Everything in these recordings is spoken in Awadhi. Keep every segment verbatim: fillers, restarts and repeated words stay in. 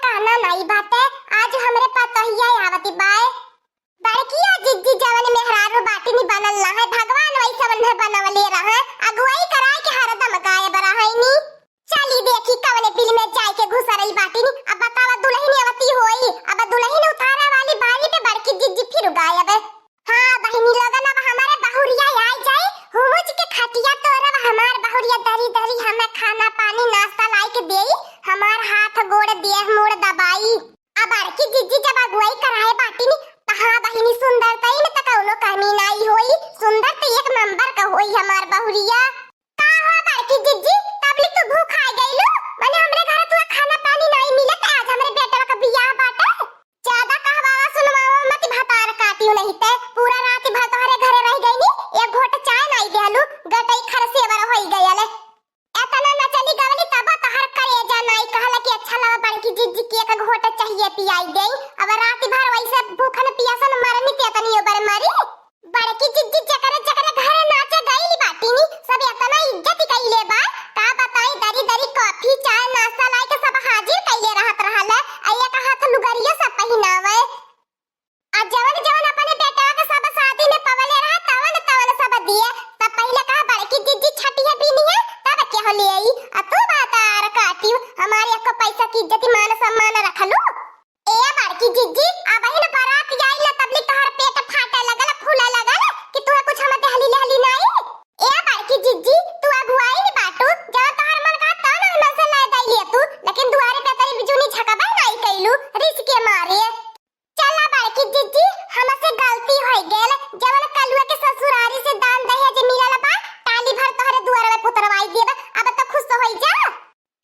कहना नाई बाटे, आज हमरे पतोहिया आवती बाय। बड़किया जिज्जी जवन मेहरारू बाटिनी बनल ना है, भगवान वैसे उन्हें बनवले रहे, अगुवाई कराए के हरदम गायब रहैनी। चली देखी कवने बिल में जाए के घुसरई बाटिनी। अब बतावा दुलहिन अवती होई, अब दुलहिन उतारे वाली बारी पे बड़की जिज्जी फिर गायब। हाँ बहिनी लोगन, अब हमारे बहुरिया आइ जाई, हुमुच के खटिया तोरब हमार बहुरिया, दरी दरी हमें खाना पानी नाश्ता लाई के देई, हमार हाथ गोड़ देह मोड़ दबाई। अब बड़की जिज्जी जब अगुवाई कराए बाटिनी, त हाँ बहिनी, सुंदरतई में त कौनो कमी नाई होई, सुंदर त एक नंबर का होई हमार बहुरिया। का हो बड़की जिज्जी, तबली तू भूखाइ गइलू? मने हमरे घरे तू खाना पानी नाई मिलत, आज हमरे बेटवा का बियाह बाटे। ज्यादा कहवावा सुनवावा मत, भतार काटियो नहीं ते, पूरा रात भर तोहरे घरे रह गइनी, एक घोट चाय नाई देहलू, गटई खरसेवर होई गयल। एतना नचली गवली तब तोहर करेजा नाई कहला कि अच्छा लगा बड़की जिज्जी के एक घोट चाहिए पियाई देई। अब रात भर वैसे भूखन पियासन मरनी ते तनी ओबर मरी। बड़की जिज्जी जकरे जकरे घरे नाचे गइली बाटिनी, सब एतना इज्जत कइले बा, का बताई, दरी दरी कॉफी, चाय, नाश्ता लाई के सब हाजिर कइले रहत रहल है। आ एक हाथ लुगरियो सब पहिनावे। आ जवन जवन अपने बेटवा के सब शादी में पवले रहा, तवन तवन सब दिए। तब पहिले कहा बड़की जिज्जी छटिया बीनी है, तब के हो ले आई। आ तू बात आर काटियो, हमारे एको पैसा की इज्जत, मान सम्मान रखलू। ए बड़की जिज्जी, अबहिन बारात आइल ना, तबली तोहर पेट फाटे लगल, फूले लगल कि तुहे कुछ हम देहली लेहली नाई। ए बड़की जिज्जी, तू अगुआई में बाटू, जब तोहर मन कहा तब ना मन से ले दै लिया तू, लेकिन दुआरे पे तनी बिजुनी झकबे नाई कइलू, रिस के मारे। चला बड़की जिज्जी, हमसे गलती होई गेल, जवन कलुआ के ससुरारी से दान दहेज मिलल बा, टाली भर तोहरे दुआरे पे पुतरवाई देब, अब तो खुश होई जा।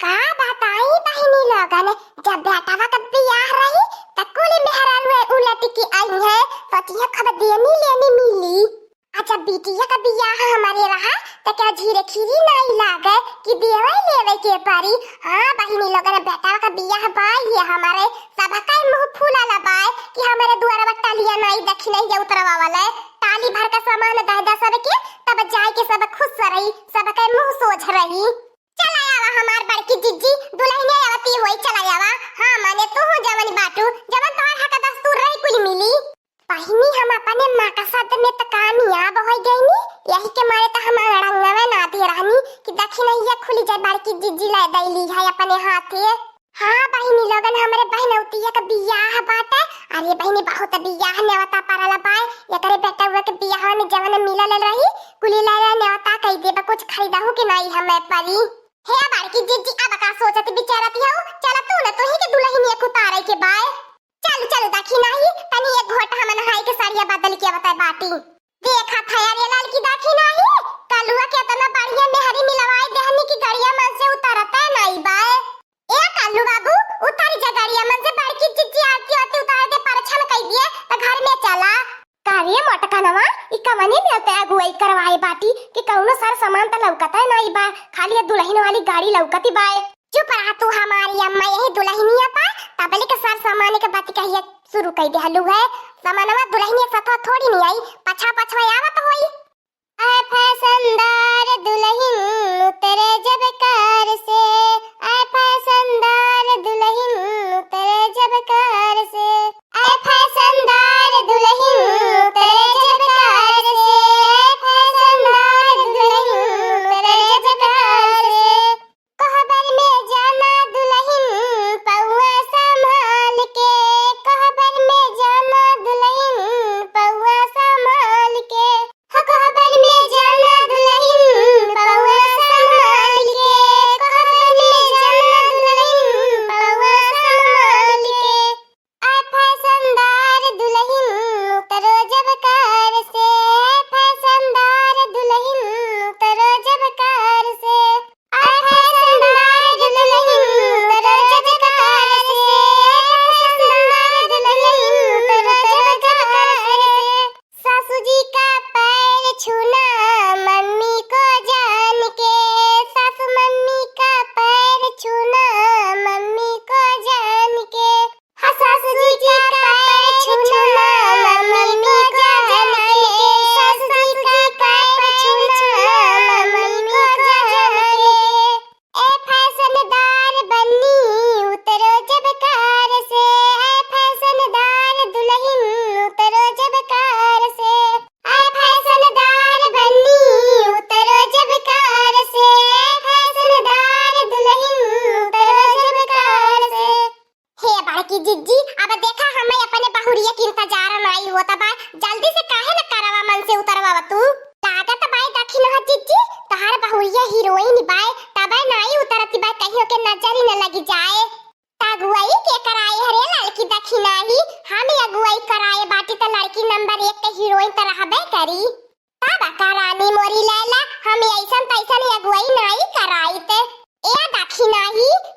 का बताई बहिनी लोगन, जब बेटवा का बियाह रही, त कुल मेहरारू उलट के आई है, सोचिया खूब देनी लेनी मिली। आ जब बिटिया का बियाह हमारे रहा, त का झीरे खीरी नाई लागे कि देवे लेवे के परी। हाँ बहिनी लोगन, बेटवा का बियाह बाय है हमारे, सबका मुँह फूला बाय कि हमारे दुआरवा टलिया नाई दखिनहिया उतरवावल है, टाली भर का सामान दे दा सबके, तब जाए के सब खुश रही, सबका मुँह सोझ रही। चला आवा हमार बड़की जिज्जी, दुलहिनिया आवती होई, चला आवा। हाँ, माने तू हो जवन बाटू, जवन तोहर हक दस्तूर रही कुल मिली। बहिनी, हम अपने मकसद में त कामयाब होई गईनी, यही के मारे त हम अड़ंगवे ना दे रहनी कि दखिनहिया खुली जाए, बड़की जिज्जी लै दैली है अपने हाथे। हाँ बहिनी लोगन, हमरे बहिनौतिया का बियाह बाटे। अरे बहिनी, बहुत बियाह नेवता परल बाय, एकरे बेटवा के बियाह में जवन मिलल रही, कुली लै नेवता कई देबा, कुछ खरीदहु के नाई हमें परी। हे बड़की जिज्जी, अब का सोचत बिचारत हऊ? चला तू न, तोही के दुलहिनिया के उतारे के बाय। चल, चल, दखिनही, तनी एक घोट हम नहाई के सरिया बदल के आवत बाटी। देखा था यार, ये ललकी दखिनही, कलुआ केतना बढ़िया मेहरी मिलवाई देहनी कि गड़िया मन से उतरते नाई बाय। ए कल्लू बाबू, उतर जा गड़िया मन से, बड़की जिज्जी आरती आरती उतार दे, परछन कई दिए, त घर में चला। का रे मोटकनवा, ई कवने में ते अगुवाई करवाए बाटी कि कौनो सर सामान त लौकत है नाई बा, खाली ये दुलहिन वाली गाड़ी लौकती बाय। चुप रहा तू हमारी अम्मा, यही दुलहिनिया पा तबले के सर सामान के बात कहिए शुरू कई देहलू है। सामानवा दुलहिनिया सथवा थोड़ी नहीं आई, पछवा पछवा आवत होई। ऐ फैशनदार दुलहिन उतरे जब कार से, ऐ फैशनदार दुलहिन उतरे जब कार से, ऐ फैशनदार दुलहिन उतरे जब कार से, ऐ फैशनदार दुलहिन उतरे जब कार से। कोहबर में जाना दुलहिन पौआ संभाल के, कोहबर में जाना दुलहिन पौआ संभाल के, हो कोहबर में जाना दुलहिन पौआ संभाल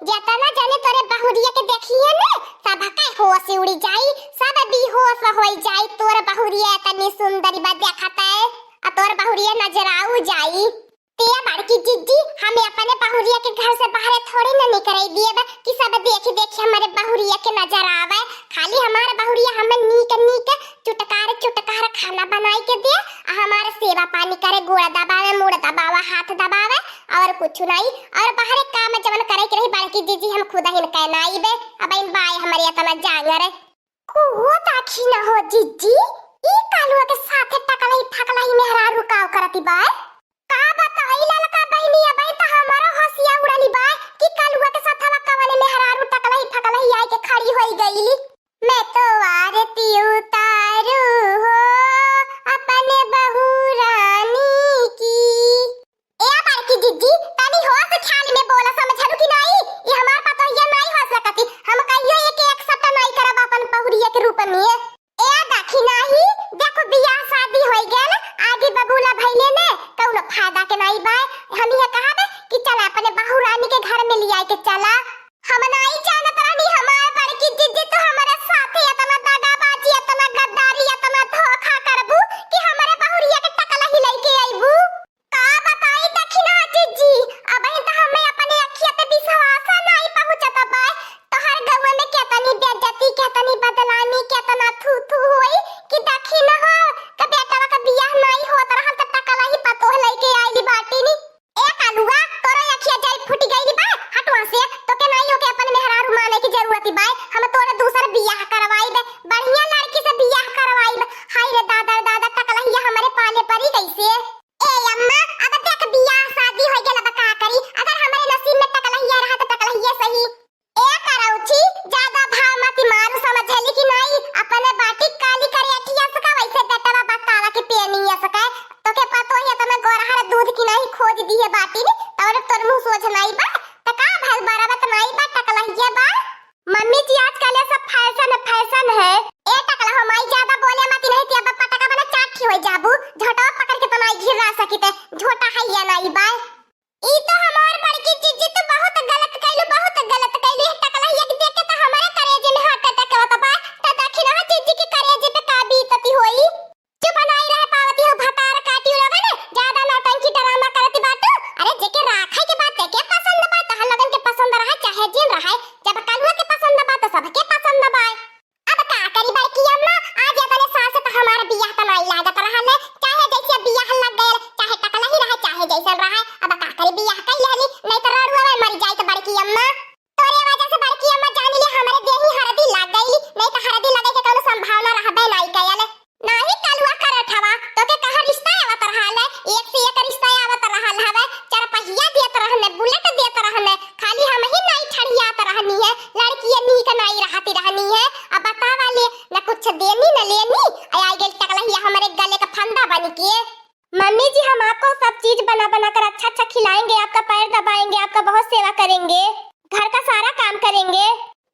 जेतना जने तोरे बहुरिया के देखिहे ने, सबके होश उड़ी जाई, सब बेहोश होइ जाई। तोर बहुरिया एतनी सुंदरी बा देखत है, आ तोर बहुरिया नजराऊ जाई। ते बड़की जिज्जी, हमें अपने बहुरिया के घर से बाहरे थोड़ी न निकरे दिएब कि सब देखी देखी हमरे बहुरिया के नजर आवे। खाली हमार बहुरिया हमें नीक नीक चुटकार चुटकार खाना बनाई के दे, आ हमार सेवा पानी करे, गोड़ दबावे, मूड़ दबावे, हाथ दबावे, और कुछ नहीं। और बाहरे काम जवन करे के रही बड़की जिज्जी, हम खुद ही न कहनाइबे। अब इन बाय हमरे इतना जांगर। कुहो ताखी न हो जिज्जी, ई कालुआ के साथे टकलही फकलही मेहरारू काव करती बाय? का बताई ललका बहिनी, अबे त हमरो हंसिया उड़ली बाय कि कालुआ के साथवा कवने मेहरारू टकलही फकलही आए के खड़ी होई गईली। मैं तो आरती उतारू हो अपने बहू रानी की। ए बड़की जिज्जी, तनी होश ख्याल में बोला, समझलू कि नाई? ई हमार पतोहिया नाई हो सकती। हम कहियो एक एक सट्टा नाई करब अपन बहुरिया के रूप में। ए देखी नाही, देखो बियाह शादी होई गल, आगे बबूला भइले ने, कौनो फायदा के नाई बाय। हम ये कहब कि चला अपने बहू रानी के घर में लिया के चला। हम नाई जानत रहनी हमार बड़की जिज्जी, तू हमारे साथे इतना दगाबाजी, इतना गद्दारी, इतना धोखा करबू कि हमारे बहुरिया के टकलही लेके अइबू। का बताई दखिना जिज्जी, अबहिं त हमें अपने अखिया पे विश्वास नाई पहुँचत बाय। तोहर गौवा में केतनी बेइज्जती, केतनी बदनामी, केतना थू थू होई कि दखिना हो, के बेटवा के बियाह नाई होत रहल त टकलही पतोह लेके आइली बाटिनी। ए कालुआ, तोरे अखिया जरी फूट गइली बा, हटवा से, तोके नाई होके अपन मेहरारू माने की जरूरत बाय। हम तोरे दूसर बियाह करवाइबे, बढ़िया लड़की से बियाह करवाइबे। हाय रे दादा रे दादा, टकलहिया हमरे पाले परी कैसे? ए अम्मा, अब देख बियाह शादी हो गल, अब का करी? अगर हमरे नसीब में टकलहिया रहा त टकलहिया सही। ए करौछी, ज्यादा भाव मत मारू, समझली कि नाई? अपने बाटी काली करे अखिया सका, वैसे बेटवा बतावा कि पेनी सका। तोके पतो ही इतना गोरहर दूध की नाई खोज दी है बाटी ने, तौर तोर मुंह सोझ नाई बा, त का भल बराबर त नाई बा, टकलहिया बा। मम्मी जी, आजकल ये सब फैशन है, फैशन है। ए टकला हो माई, ज्यादा बोले मत, नहीं ते अब पटका बना चाट खियो जाबू। झोटवा पकड़ के तो नाई घिरा सकिते, झोटा है या नाई बाय। ई तो हमार बड़की जिज्जी, तू बहुत गलत कैलू, बहुत गलत कैलू। ये टकला एक देख के तो हमारे करेजे में हार्ट अटैक आवत बा। त दखिना जिज्जी के करेजे पे का बीतती होई। चुप नाई रह पावती हो, भतार काटियो लोगन, ज्यादा नौटंकी ड्रामा करती बाटू। अरे जेके राखे के बात तेके पसंद बा, तहन लोगन के पसंद रहे चाहे जिन रहे, जब कलुआ के पसंद बा त सबके पसंद बा। अब का करी बड़की अम्मा, आज अपने सास त हमार बियाह त नाई लागत रहल है, चाहे जैसे बियाह लग गयल, चाहे टकलही रहे, चाहे जैसन रहे, अब का करी बियाह कई लेली, नहीं त रड़ुआ मर जाई त बड़की अम्मा। तोरे वजह से बड़की अम्मा जानी ले हमरे देही हरदी लाग गईली, नहीं त हरदी लगे के कौनो संभावना रहबे नाई कयल। नाही कलुआ करत हवा, तोके कहाँ रिश्ता आवत रहल है, एक से एक रिश्ता आवत रहल हवे, चार पहिया देत रहने, बुलेट देत रहने, खाली हम ही नाई ठड़ियात रहनी है, लड़कियाँ नीक नाई रहती रहनी है। अब बतावा ले, न कुछ देनी न लेनी, आ आई गई टकलहिया हमरे गले का फंदा बन के। मम्मी जी, हम आपको सब चीज बना बना कर अच्छा अच्छा खिलाएंगे, आपका पैर दबाएंगे, आपका बहुत सेवा करेंगे, घर का सारा काम करेंगे।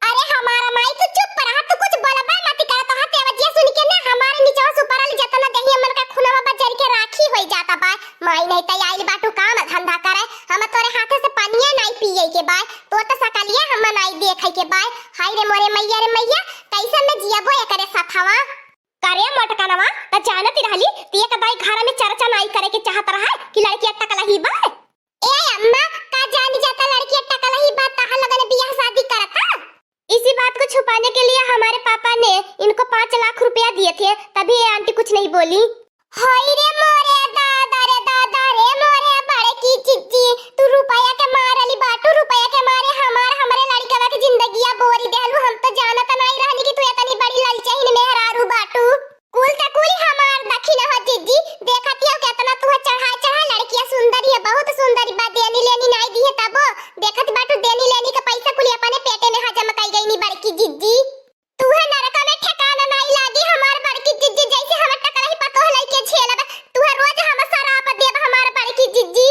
अरे हमारा माई, तू चुप रहा, तू कुछ बोलबे मत कर। तोहार तेवजिया सुन के ना हमारे निचवा से ऊपर वाली जतना देहिया मन का खुनवा बा जर के राखी होई जाता बा। माई नहीं त आइल बाटू काम धंधा करे, हम तोरे हाथे से पनिया नाई पिए के बा, तोर त सकलिया हम नाई देखे के बा। हाय रे मोरे मैया रे मैया, कैसन में जियबो एकरे सथवा। करे मोटकनवा, त जानती रहली, ती एक दाई घर में चर्चा नाई करे के चाहत रहा कि लड़की टकलही बा। ए अम्मा, का जान जाता लड़की टकलही बा, तहां लगन बियाह शादी करता? इसी बात को छुपाने के लिए हमारे पापा ने इनको पाँच लाख रुपया दिए थे, तभी ये आंटी कुछ नहीं बोली। हाय रे मोरे दादा रे दादा रे मोरे बड़की जिज्जी, तू रुपया के मारली बाटू, रुपया के मारे हमार, हमरे लड़कवा के जिंदगिया बोरी देहलू। हम तो जानत नाई रहनी कि तू इतनी बड़ी ललचहिन मेहरारू बाटू। कुल त कुल हमार दखिना हो जिज्जी, देखत हो केतना तू चढ़ाई चढ़ाई लड़किया सुंदरी है, बहुत सुंदरी बा, देनी लेनी नाई दी है तबो देखत बाटू, देनी लेनी के पैसा कुली अपने पेटे में हजम कई गईनी बड़की जिज्जी। तुहे नरका में ठिकाना नाई लागी हमार बड़की जिज्जी, जैसे हम टकलही पतोह लइके झेलब, तुहे रोज हम सराप देब हमार बड़की जिज्जी।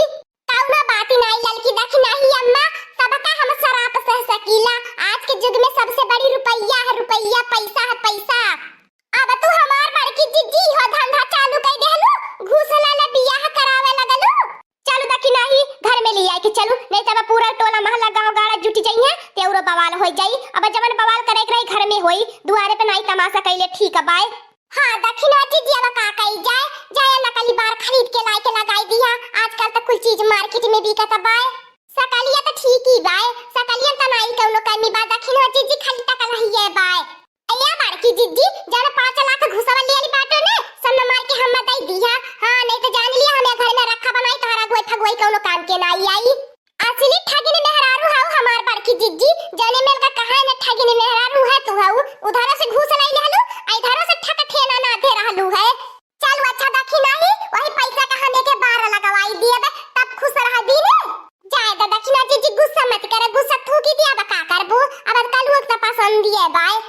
कौनो बात नाई ललकी दखिनही अम्मा, सबका हम सराप सह सकीला। आज के युग में सबसे बड़ी रुपया है, रुपया, पैसा है, पैसा। अब तू हमार बड़की जिज्जी हो धंधा चालू कई देहलू, घूस ले ले बियाह करावे लगलू। चलू दखिनही, घर में ले आए के चलू, नहीं तब पूरा टोला महला गांव गाड़ पूरा बवाल होइ जाई। अब जवन बवाल करे के रही घर में होई, दुआरे पे नाई तमासा कइले ठीक बाय। हाँ दखिना जिज्जी, अब का कइल जाए, जाए नकली बार खरीद के लाइ के लगाइ दिहा। आजकल त कुल चीज मार्केट में बिकत बाय। सकलिया त ठीक ही बाय, सकलिया त नाई कउनो कमी बा दखिना जिज्जी, खाली टकलहिए बाय। ए बड़की जिज्जी, जन पाँच लाख घुसवा लियाली बाटो ने, सब न मार के हम दइ दिहा। हाँ, नाहीं त जान लिया, हमें घर में रखा बनाई, तोहरा गोई फगोई कउनो काम के नाई आई। असली ठगिन मेहरारू हऊ हमार बड़की जिज्जी, जने मेल का कहा न ठगिन मेहरारू है तू हऊ, उधरो से घूस लइ लेहलू, आ इधरो से ठक ठेना नाधे रहलू है। चलू अच्छा दखिना ही, वही पैसा का हम एके बार लगवाइ दियबे, तब खुस रहबी ने। जाए द दखिना जिज्जी, गुस्सा मत करे, गुस्सा थूकि दिया, अब का करबू, अब कलुआ के त पसंद दिए बाय।